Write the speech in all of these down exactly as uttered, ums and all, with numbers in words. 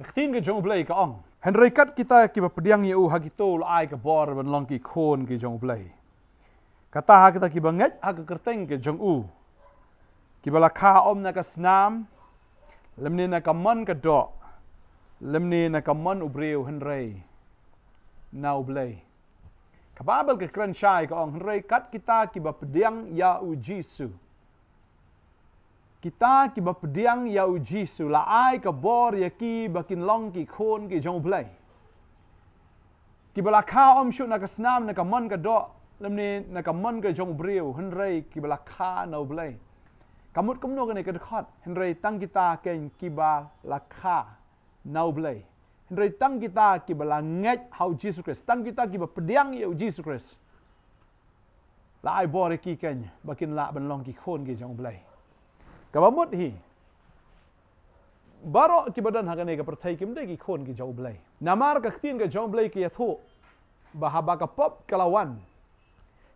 Ka ktien ka jong U Blei ka ong, hynrei kat kita kiba pdiang ïa u, ha kito u la ai ka bor ban long ki khun ki jong U Blei. Kata ha kita kiba ngeit ha ka kyrteng ka jong u, kiba la kha ym na ka snam, lymne na ka mon ka doh, lymne na ka mon u briew, hynrei na U Blei. Ka Baibl ka kren shai ka ong, hynrei kat kita kiba pdiang ïa U Jisu. Kita kiba pdiang ïa U Jisu la ai ka bor ïa ki ba kin long ki khun ki jong U Blei. Kiba la kha ym shuh na ka snam, na ka mon ka doh, lymne na ka mon ka jong u briew, hynrei kiba la kha na U Blei. Ka mut kumno kane ka dkhot, hynrei tang kita keiñ kiba la kha na U Blei. Hynrei tang kita kiba la ngeit ha U Jisu Khrist, tang kita kiba pdiang ïa U Jisu Khrist, la ai bor ïa ki keiñ ba kin lah ban long ki khun ki jong U Blei. Kaba mut hi, baroh kiba don ha kane ka pyrthei kim dei ki khun ki jong U Blei. Namar ka ktien ka jong U Blei ka ïathuh ba haba ka pop ka la wan,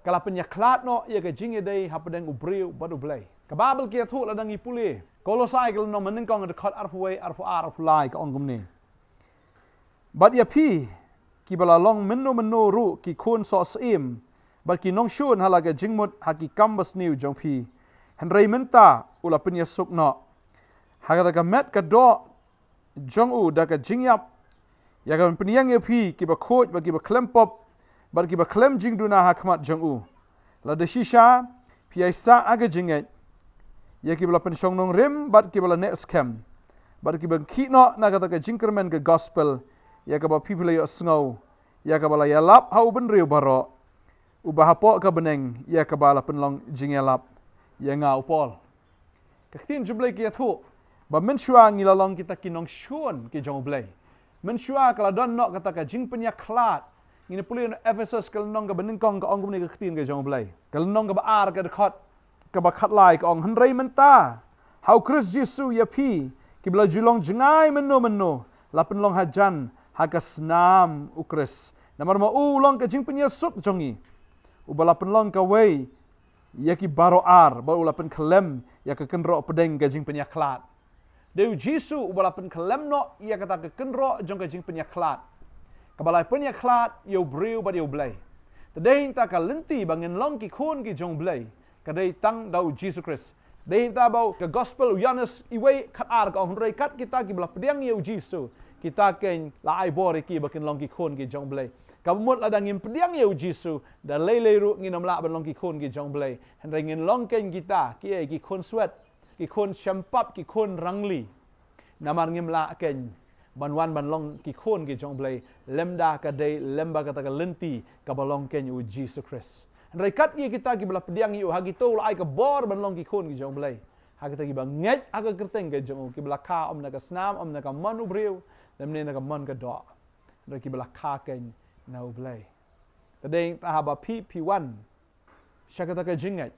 ka la pynïakhlad noh ïa ka jingïadei hapdeng u briew bad U Blei. Ka Baibl ka ïathuh lada ngi pule Kolosai ka lynnong banyngkong, dkhot arphew wei, arphew ar, arphew lai, ka ong kumne: Bad ïa phi, kiba la long mynno mynno ruh ki khun sohsyiem bad ki nongshun ha la ka jingmut ha ki kam basniew jong phi, hynrei mynta u la pynïasuk noh ha kata ka met ka doh jong u da ka jingïap, ïa kaban pynïeng ïa phi kiba khuid bad kiba khlem pop bad kiba khlem jingduna ha khmat jong u. Lada shisha phi ïaisah ha ka jingngeit ïa kiba la pynshong nongrim bad kiba la neh skhem, bad kiba khih noh na kata ka jingkyrmen ka gospel, ïa kaba phi, phi la ïohsngew, ïa kaba la ïalap ha u bynriew baroh, uba hapoh ka bneng, ïa kaba la pynlong jingïalap ïa nga u Paul. Ka ktien jong U Blei ka ïathuh ba mynshuwa ngi la long kita ki nongshun ki jong U Blei. Mynshuwa ka la don noh kata ka jingpynïakhlad. Ngin pule na Ephesus ka lynnong kaba nyngkong, ka ong kumne ka ktien ka jong U Blei, ka lynnong kaba ar, ka dkhot kaba khatlai, ka ong: Hynrei mynta ha U Khrist Jisu ïa phi, kiba la ju long jngai mynno mynno, la pynlong hajan ha ka snam U Khrist. Namar ma u u long ka jingpynïasuk jong ngi, uba la pynlong kawei ïa ki baroh ar, bad u la pynkhyllem ïa ka kynroh pdeng ka jingpynïakhlad. Dei U Jisu uba la pynkhyllem noh ïa kata ka kynroh jong ka jingpynïakhlad, kaba la pynïakhlad ïa u briew bad ïa U Blei. Te dei hangta ka lynti ba ngin long ki khun ki jong U Blei, ka dei tang da U Jisu Khrist. Dei hangta ba ka gospel u Ïoannis wei khatar ka ong: Hynrei kat kita kiba la pdiang ïa U Jisu, kita keiñ la ai bor ïa ki ba kin long ki khun ki jong U Blei. Kaba mut lada ngim pdiang ïa U Jisu, da lei lei ruh ngin ym lah ban long ki khun ki jong U Blei. Hynrei ngin long keiñ kita kiei, ki khun swet, ki khun shempap, ki khun rangli. Namar ngim lah keiñ ban wan ban long ki khun ki jong U Blei lymda ka dei lem bad kata ka lynti kaba long keiñ U Jisu Khrist. Hynrei kat ïa kita kiba la pdiang ïa u, ha kito u la ai ka bor ban long ki khun ki jong U Blei, ha kita kiba ngeit ha ka kyrteng ka jong u, kiba la kha ym na ka snam, ym na ka mon u briew, lymne na ka mon ka doh, hynrei kiba la kha keiñ na U Blei. Te dei hangta haba phi, phi wan sha kata ka jingngeit,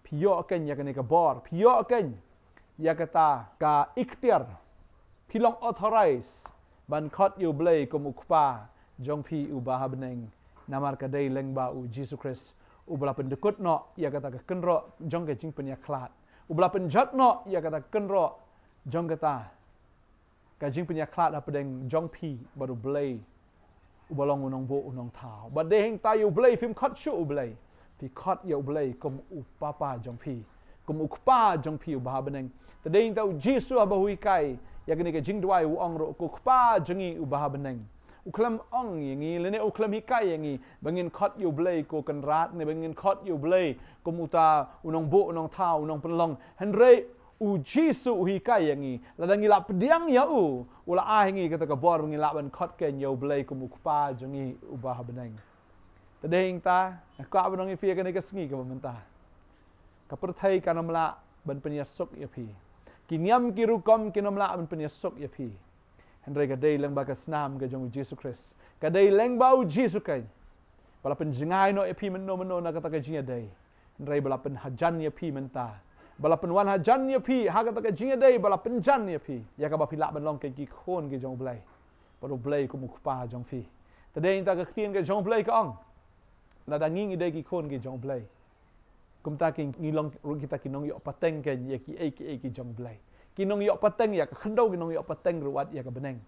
phi ïoh keiñ ïa kane ka bor, phi ïoh keiñ ïa kata ka iktiar, phi long authorized ban khot ïa U Blei kum U Kpa jong phi uba ha bneng. Namar ka dei lyngba U Jisu Khrist uba la pyndykut noh ïa kata ka kynroh jong ka jingpynïakhlad, uba la pynjot noh ïa kata ka kynroh jong kata ka jingpynïakhlad hapdeng jong phi bad U Blei, uba long U Nongbuh U Nongthaw. Bad dei hangta ïa U Blei, phim khot shuh U Blei, phi khot ïa U Blei kum U Papa jong phi, kum U Kpa jong phi uba ha bneng. Te dei hangta U Jisu haba u hikai ïa kane ka jingduwai u ong ruh, ko Kpa jong ngi uba ha bneng. U khlem ong ïa ngi lane u khlem hikai ïa ngi ba ngin khot ïa U Blei ko Kynrad, ne ba ngin khot ïa U Blei kum uta U Nongbuh U Nongthaw, U Nongpynlong. Hynrei U Jisu u hikai ïa ngi, lada ngi lah pdiang ïa u, u la ai ha ngi kata ka bor ba ngi lah ban khot keiñ ïa U Blei kum U Kpa jong ngi uba ha bneng. Te dei hangta nga kwah ban ong ïa phi ïa kane ka sngi kaba mynta, ka pyrthei kan ym lah ban pynïasuk ïa phi. Ki niam ki rukom kin ym lah ban pynïasuk ïa phi. Hynrei ka dei lyngba ka snam ka jong U Jisu Khrist, ka dei lyngba U Jisu keiñ, ba la pynjngai noh ïa phi mynno mynno na kata ka jingïadei. Hynrei ba la pynhajan ïa phi mynta, ba la pynwan hajan ïa phi ha kata ka jingïadei, ba la pynjan ïa phi, ïa kaba phi lah ban long keiñ ki khun ki jong U Blei, bad U Blei kum U Kpa jong phi. Te dei hangta ka ktien ka jong U Blei ka ong, lada ngi ngi dei ki khun ki jong U Blei, kumta keiñ ngi long ruh kita ki nongïoh pateng keiñ ïa kiei kiei ki jong U Blei. Ki nongïoh pateng ïa ka khyndew, ki nongïoh pateng ruh wat ïa ka bneng.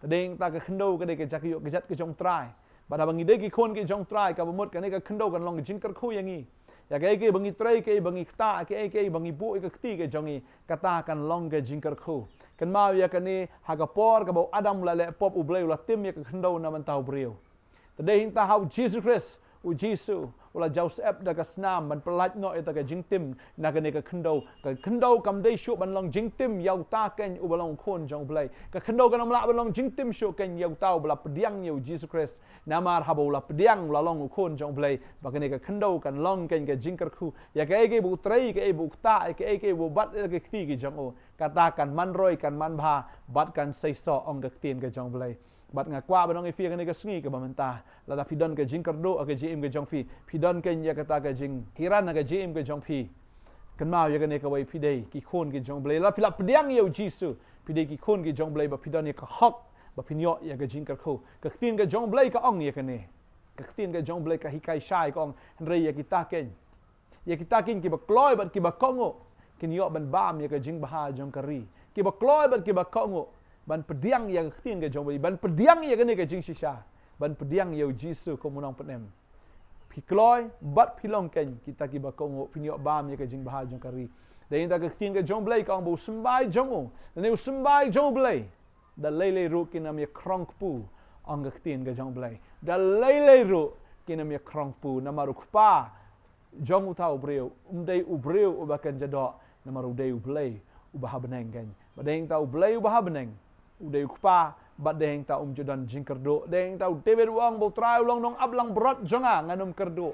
Te dei ta ka khyndew ka dei ka jaka ïoh ka jait ka jong Trai. Bad haba ngi dei ki khun ki jong Trai, kaba mut kane ka khyndew kan long ka jingkyrkhu ïa ngi. Ïa kaei kaei ba ngi trei, kaei ba ngi ktah, kaei kaei ba ngi buh ïa ka kti ka jong ngi, kata kan long ka jingkyrkhu. Kynmaw ïa kane, ha ka por kaba u Adam u la leh pop, U Blei u la tim ïa ka khyndew na bynta u briew. Te dei hangta ha u Jisu Khrist, u Jisu u la jaw syep da ka snam ban pyllait noh ïa ta ka jingtim na kane ka khyndew. Ka khyndew kam dei shuh ban long jingtim ïa uta keiñ uba long u khun jong U Blei. Ka khyndew kan ym lah ban long jingtim shuh keiñ ïa uta uba la pdiang ïa u Jisu Khrist. Namar haba u la pdiang, u la long u khun jong U Blei, ba kane ka khyndew kan long keiñ ka jingkyrkhu ïa kaei kaei ba u trei, kaei ba u ktah, kaei kaei ba u bat ïa ka kti ka jong u. Kata kan man roi, kan man bha, bad kan seisoh, ong ka ktien ka jong U Blei. Bad nga kwah ban ong ïa phi kane ka sngi kaba mynta, lada phi don ka jingkyrduh ha ka jingim ka jong phi, phi don keiñ ïa kata ka jinghiran ha ka jingim ka jong phi, kynmaw ïa kane kawei, phi dei ki khun ki jong U Blei. Lada phi la pdiang ïa u Jisu, phi dei ki khun ki jong U Blei, ba phi don ïa ka hok ba phin ïoh ïa ka jingkyrkhu. Ka ktien ka jong U Blei ka ong ïa kane. Ka ktien ka jong U Blei ka hikai shai, ka ong, hynrei ïa kita keiñ, ïa kita keiñ kiba kloi bad kiba kohnguh, kin ïoh ban bam ïa ka jingbha jong ka ri. Kiba kloi bad kiba kohnguh ban pdiang ïa ka ktien ka jong U Blei, ban pdiang ïa kane ka jingshisha, ban pdiang ïa u Jisu kum u Nongpynim. Phi kloi bad phi long keiñ kita kiba kohnguh, phin ïoh bam ïa ka jingbha jong ka ri. Dei hangta ka ktien ka jong U Blei ka ong ba u symbai jong u, lane u symbai jong U Blei, da lei lei ruh kin ym ïa krong kpu, ong ka ktien ka jong U Blei. Da lei lei ruh kin ym ïa krong kpu, namar u Kpa jong uta u briew um dei u briew uba kynja doh, namar u dei U Blei uba ha bneng keiñ. Bad dei hangta U Blei uba ha bneng, u dei u Kpa, bad dei hangta um ju don jingkyrduh. Dei hangta u David u ong ba U Trai u long nongap langbrot jong nga, ngan ym kyrduh.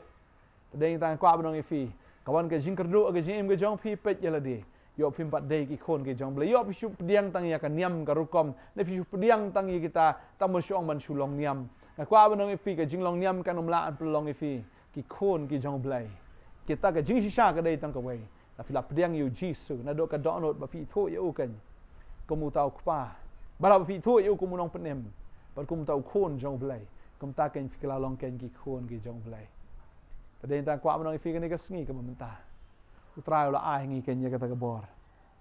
Te dei hangta nga kwah ban ong ïa phi, ka wan ka jingkyrduh ha ka jingim ka jong phi, peit ïa lade. Ïoh phim pat dei ki khun ki jong U Blei. Ïoh phi shu pdiang tang ïa ka niam ka rukom, ne phi shu pdiang tang ïa kita, tang ban shu ong ban shu long niam. Nga kwah ban ong ïa phi, ka jinglong niam kan ym lah ban pynlong ïa phi ki khun ki jong U Blei. Kita ka jingshisha ka dei tang kawei, lada phi la pdiang ïa u Jisu, naduh ka dohnud, ba phi ithuh ïa u keiñ kum uta u Kpa, bad ba phi ithuh ïa u kum u Nongpynim, bad kum uta u khun jong U Blei, kumta keiñ phi kylla long keiñ ki khun ki jong U Blei. Te dei hangta nga kwah ban ong ïa phi kane ka sngi kaba mynta, U Trai u la ai ha ngi keiñ ïa kata ka bor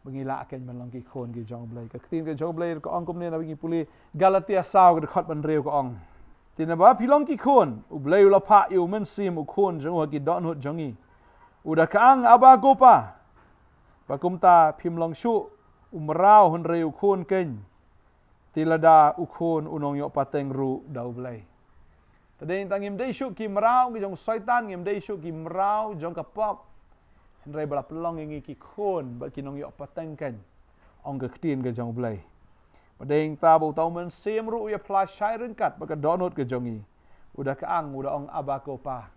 ba ngi lah keiñ ban long ki khun ki jong U Blei. Ka ktien ka jong U Blei ka ong kumne, naba ngi pule Galatia saw, ka dkhot ba hynriew, ka ong: Te naba phi long ki khun, U Blei u la phah ïa u Mynsiem u Khun jong u ha ki dohnud jong ngi. U da kyrpad, Abba, ko Pa. Bad kumta phim long shuh u mraw hynrei u khun keiñ, te lada u khun u nongïoh pateng ruh da U Blei. Te dei hangta ngim dei shuh ki mraw ki jong u Soitan, ngim dei shuh ki mraw jong ka pop, hynrei ba la pynlong ïa ngi ki khun bad ki nongïoh pateng keiñ, ong ka ktien ka jong U Blei. Bad dei hangta ba uta u Mynsiem ruh u ïa phla shai ryngkat bad ka dohnud ka jong ngi. U da kyrpad, u da ong, Abba, ko Pa.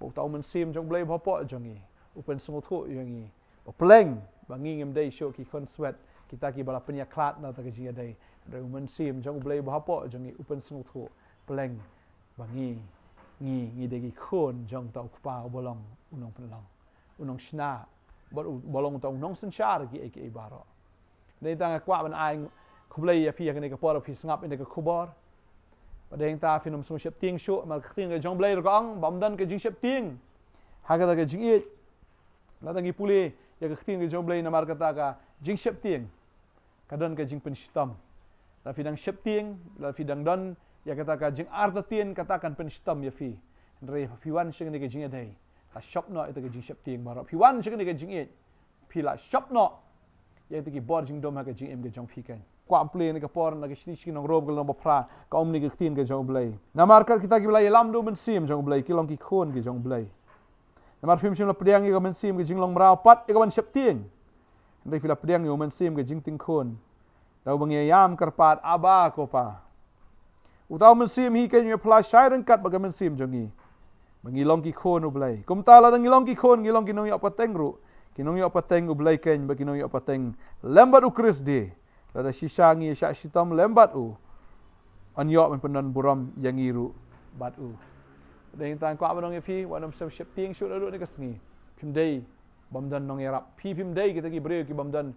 Ba uta u Mynsiem jong U Blei ba hapoh jong ngi u pynsngewthuh ïa ngi ba pleng ba ngi ngim dei shuh ki khun swet, kita kiba la pynïakhlad na kata ka jingïadei, hynrei u Mynsiem jong U Blei ba hapoh jong ngi u pynsngewthuh pleng ba ngi, ngi, ngi dei ki khun jong uta u Kpa uba long u Nongpynlong, u Nongshna, bad uba long uta u Nongsynshar kiei kiei baroh. Dei hangta nga kwah ban ai khublei ïa phi ha kane ka por ba phi sngap ïa kane ka khubor. Bad dei hangta phin ym sngew sheptieng shuh, namar ka ktien ka jong U Blei ruh ka ong ba ym don ka jingsheptieng ha kata ka jingïeit. Lada ngi pule ïa ka ktien ka jong U Blei, namar kata ka jingsheptieng ka don ka jingpynshitom. Lada phi dang sheptieng, lada phi dang don ïa kata ka jingartatien, kata kan pynshitom ïa phi. Hynrei phi wan sha kane ka jingïadei, la shop noh ïa kata ka jingsheptieng baroh. Phi wan sha kane ka jingïeit, phi la shop noh ïa kita ki bor jingdum ha ka jingim ka jong phi keiñ. Kwah pule ïa kane ka por na ka shithi sha ki Nong Rom ka lynnong ba phra, ka ong kumne ka ktien ka jong U Blei: Namar kat kita kiba la ïalam da u Mynsiem jong U Blei ki long ki khun ki jong U Blei. Namar phim shym la pdiang ïa ka mynsiem ka jinglong mraw pat ïa ka ban sheptieng, hynrei phi la pdiang ïa u Mynsiem ka jingtieng khun, da uba ngi ïam kyrpad, Abba, ko Pa. Uta u Mynsiem hi keiñ u ïa phla shai ryngkat bad ka mynsiem jong ngi ba ngi long ki khun U Blei. Kumta lada ngi long ki khun, ngi long ki nongïoh pateng ruh, ki nongïoh pateng U Blei keiñ bad ki nongïoh pateng lem bad U Khrist de. Lada shisha ngi ïa shah shitom lem bad u, yn ïoh ban pyndon burom ïa ngi ruh bad u. Dei hangta nga kwah ban ong ïa phi, wat nym sngew sheptieng shuh naduh kane ka sngi. Phim dei bym don nongïarap. Phi phim dei kita ki briew ki bym don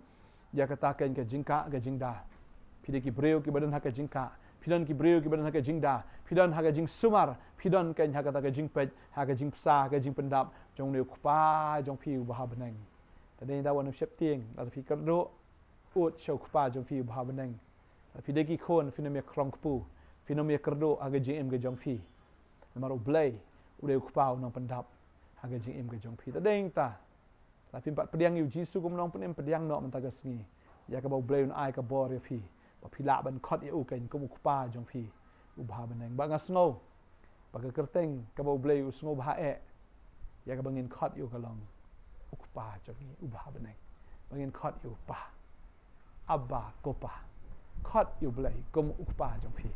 ïa kata keiñ ka jingkah ka jingda. Phi dei ki briew kiba don ha ka jingkah. Phi don ki briew kiba don ha ka jingda. Phi don ha ka jingsumar. Phi don keiñ ha kata ka jingpeit, ha ka jingpynsah, ha ka jingpyndap jong une u Kpa jong phi uba ha bneng. Te dei hangta wat nym sheptieng, lada phi kyrduh, Ud sha u Kpa jong phi uba ha bneng. Phi dei ki khun, phin ym ïa khrong kpu, phin ym ïa kyrduh ha ka jingim ka jong phi. Namar U Blei u dei u Kpa u nongpyndap ha ka jingim ka jong phi. Te dei ta, la phim pat pdiang ïa u Jisu kum u nongpynim, pdiang noh mynta ka sngi ïa kaba U Blei un ai ka bor ïa phi, ba phi lah ban khot ïa u keiñ kum u Kpa jong phi uba ha bneng. Ba nga sngew ba ka kyrteng kaba U Blei u sngewbha eh ïa kaba ngin khot ïa u ka long U Kpa jong ngi uba ha bneng. Ba ngin khot ïa u Pa, Abba, ko Pa. Khot ïa U Blei kum U Kpa jong phi,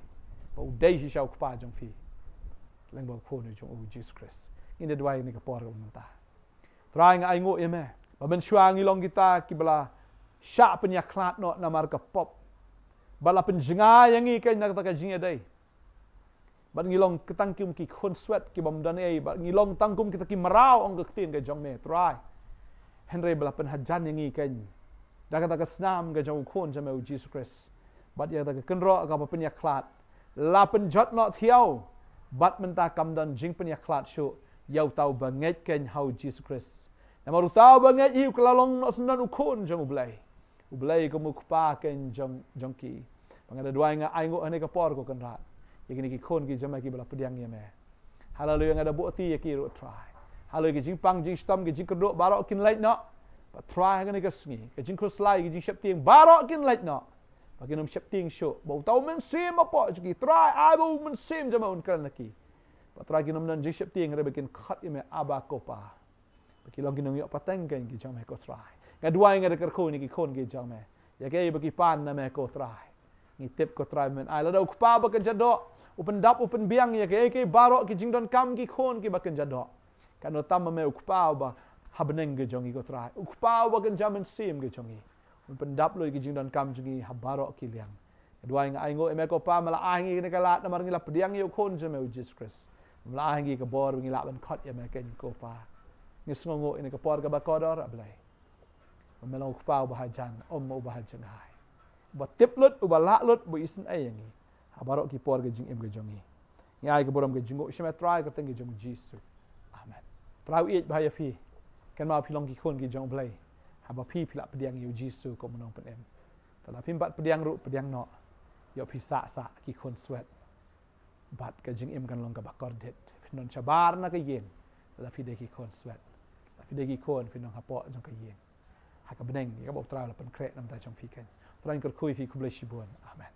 ba u dei shisha U Kpa jong phi, lyngba u Khun jong u, Jisu Khrist. Ngin da duwai ha kane ka por kaba mynta. Trai, nga ainguh ïa me ba mynshuwa ngi long kita kiba la shah pynïakhlad noh namar ka pop, ba la pynjngai ïa ngi keiñ na kata ka jingïadei. Bad ngi long tang kum ki khun swet kibym don ei, bad ngi long tang kum kita ki mraw, ong ka ktien ka jong me, Trai. Hynrei ba la pynhajan ïa ngi keiñ da kata ka snam ka jong u Khun jong me, u Jisu Khrist. Bad ïa kata ka kynroh kaba pynïakhlad la pynjot noh thiaw, bad mynta kam don jingpynïakhlad shuh ïa uta uba ngeit keiñ ha u Jisu Khrist. Namar uta uba ngeit hi u ka la long noh syndon u khun jong U Blei. U Blei kum u Kpa keiñ jong, jong ki. Ba nga da duwai, nga ainguh ha kane ka por, ko Kynrad, ïa kine ki khun ki jong me kiba la pdiang ïa me. Haleluia, nga da buh ti ïa ki ruh, Trai. Haleluia, ki jingpang, jingshitom, ki jingkyrduh baroh kin leit noh. Bad Trai, ha kane ka sngi, ki jingkhuslai, ki jingsheptieng baroh kin leit noh. Ba kin ym sheptieng shuh ba uta u Mynsiem hapoh jong ki, Trai, ai ba u Mynsiem jong me un kren ha ki. Bad Trai, kin ym don jingsheptieng hynrei ba kin khot ïa me, Abba, ko Pa. Ba ki long ki nongïoh pateng keiñ ki jong me, ko Trai. Nga duwai, nga da kyrkhu ïa ki khun ki jong me, ïa kaei ba ki pan na me, ko Trai. Ngi tip, ko Trai, men ai lada u Kpa uba kynja doh u pyndap, u pynbiang ïa kaei kaei baroh ki jingdonkam ki khun kiba kynja doh, kan ym tam ma me, u Kpa uba ha bneng ki jong ngi, ko Trai, u Kpa uba kynja mynsiem ki jong ngi, un pyndap lut ïa ki jingdonkam jong ngi ha baroh ki liang. Nga duwai, nga ainguh ïa me, ko Pa, me la ai ha ngi kane ka lad namar ngi la pdiang ïa u Khun jong me, u Jisu Khrist. Me la ai ha ngi ka bor ba ngi lah ban khot ïa me keiñ, ko Pa. Ngi sngewnguh ïa kane ka por kaba kordor, A Blei, ba me long u Kpa uba hajan, ym uba ha jngai, uba tip lut, uba lah lut, uba isynei ïa ngi ha baroh ki por ka jingim ka jong ngi. Ngi ai ka burom ka jingnguh sha me, Trai, ha ka kyrteng ka jong u Jisu. Amen. Trai u ïeit bha ïa phi. Kynmaw, phi long ki khun ki jong U Blei haba phi, phi la pdiang ïa u Jisu kum u Nongpynim. Te la phim pat pdiang ruh, pdiang noh. Ïoh phi sah sah ki khun swet, bad ka jingim kan long kaba kordit. Phin don shabar na ka ïing lada phi dei ki khun swet. Lada phi dei ki khun, phin don hapoh jong ka ïing ha ka bneng, ïa kaba u Trai u la pynkhreh na ka bynta jong phi keiñ. Trai, ngi kyrkhu ïa phi, khublei shibun. Amen.